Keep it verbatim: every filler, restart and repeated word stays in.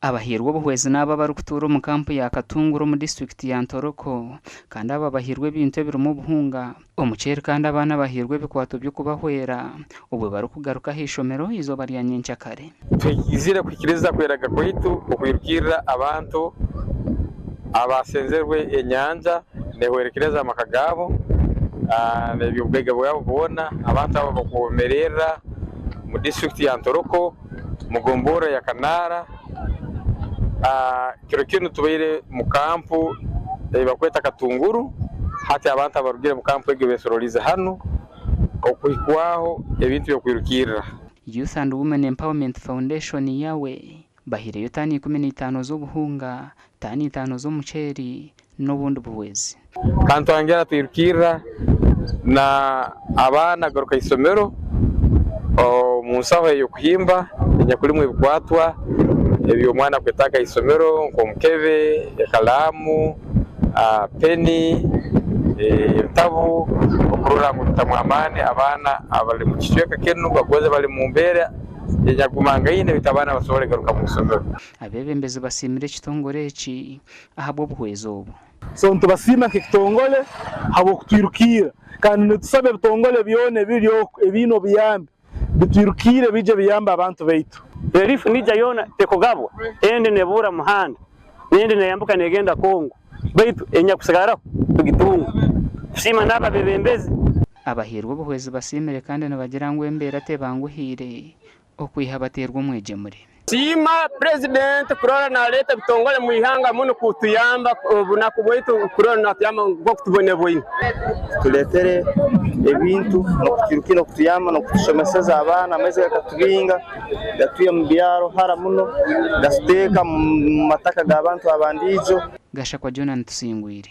Abahairwe obuhwezi n'abo abarukutuura omu kampu ya Katunguru omu disiturikiti ya Ntoroko, kandi abo abahairwe ebintu ebirumu obuhunga, omuceeri, kandi abaana bahairwe ebikwato by'okubahwera obu barukugaruka ha isomero izooba lya nyenkya kare. Twizire kuhikiriza kweraga kwaitu okwirukirra abantu abasenzerwe enyanja nehwerekereza amaka gaabo, ah, n'eby'obugaiga bwabo bwona. Abantu abo bakwomererra mu disiturikiti ya Ntoroko, mu gomborra ya Kanaara. Ah, kiro kinu tubaire mu kampu ei bakweta Katunguru. Hati abantu abarugire mu kampu egi besoroliize hanu okuhikwaho ebintu by'okwirukirra. Youth and Women Empowerment Foundation, YAWE, bahireyo tani ikumi na itaano z'obuhunga, tani itaano z'omuceeri, n'obundi buhwezi. Kantwangira twirukirra na abaana garuka isomero, omu nsaho ey'okuhimba, enyakulimu ebikwatwa eby'omwana kwetaaga ha isomero, nk'omukebe, ekalaamu, ah, peni, eh, ebitabu, okurora ngu tutamu amaani abaana abali mu kicweka kinu, bagonze bali mu mbeera enyagumangaine, baitu abaana basobole kugaruka mu isomero. Abeebembezi basiimire ekitongore eki ahabw'obuhwezi obu. So, nitubasiima nk'ekitongole habw'okutwirukiira, kandi nitusaba ebitongole byona ebiri oku, ebiine obuyambi, bitwirukiire biije biyambe abantu baitu. Relief niija yoona tekugabwa, endi nebuura muhanda, n'endi neyambuka negenda Kongo, baitu enyakusigaraho tugitunga. Tusiima n'abo abebembezi. Abahairwe obuhwezi basiimire kandi nibagira ngu embeera tebanguhiire okwiha bateerwe omwegyemure. Siima President kurora naleeta ebitongole mu ihanga munu kutuyamba obunaku bwaitu, kurora natuyamba nk'oku tuboneboine. Tuleetere ebintu n'okuturukira okutuyamba n'okutushomeseza abaana, amaizi gakatubinga, gatwire mu byaro hara muno, gatuteeka mu mataka g'abantu abandiijo. Gashakwa Jonah, nitusingwire.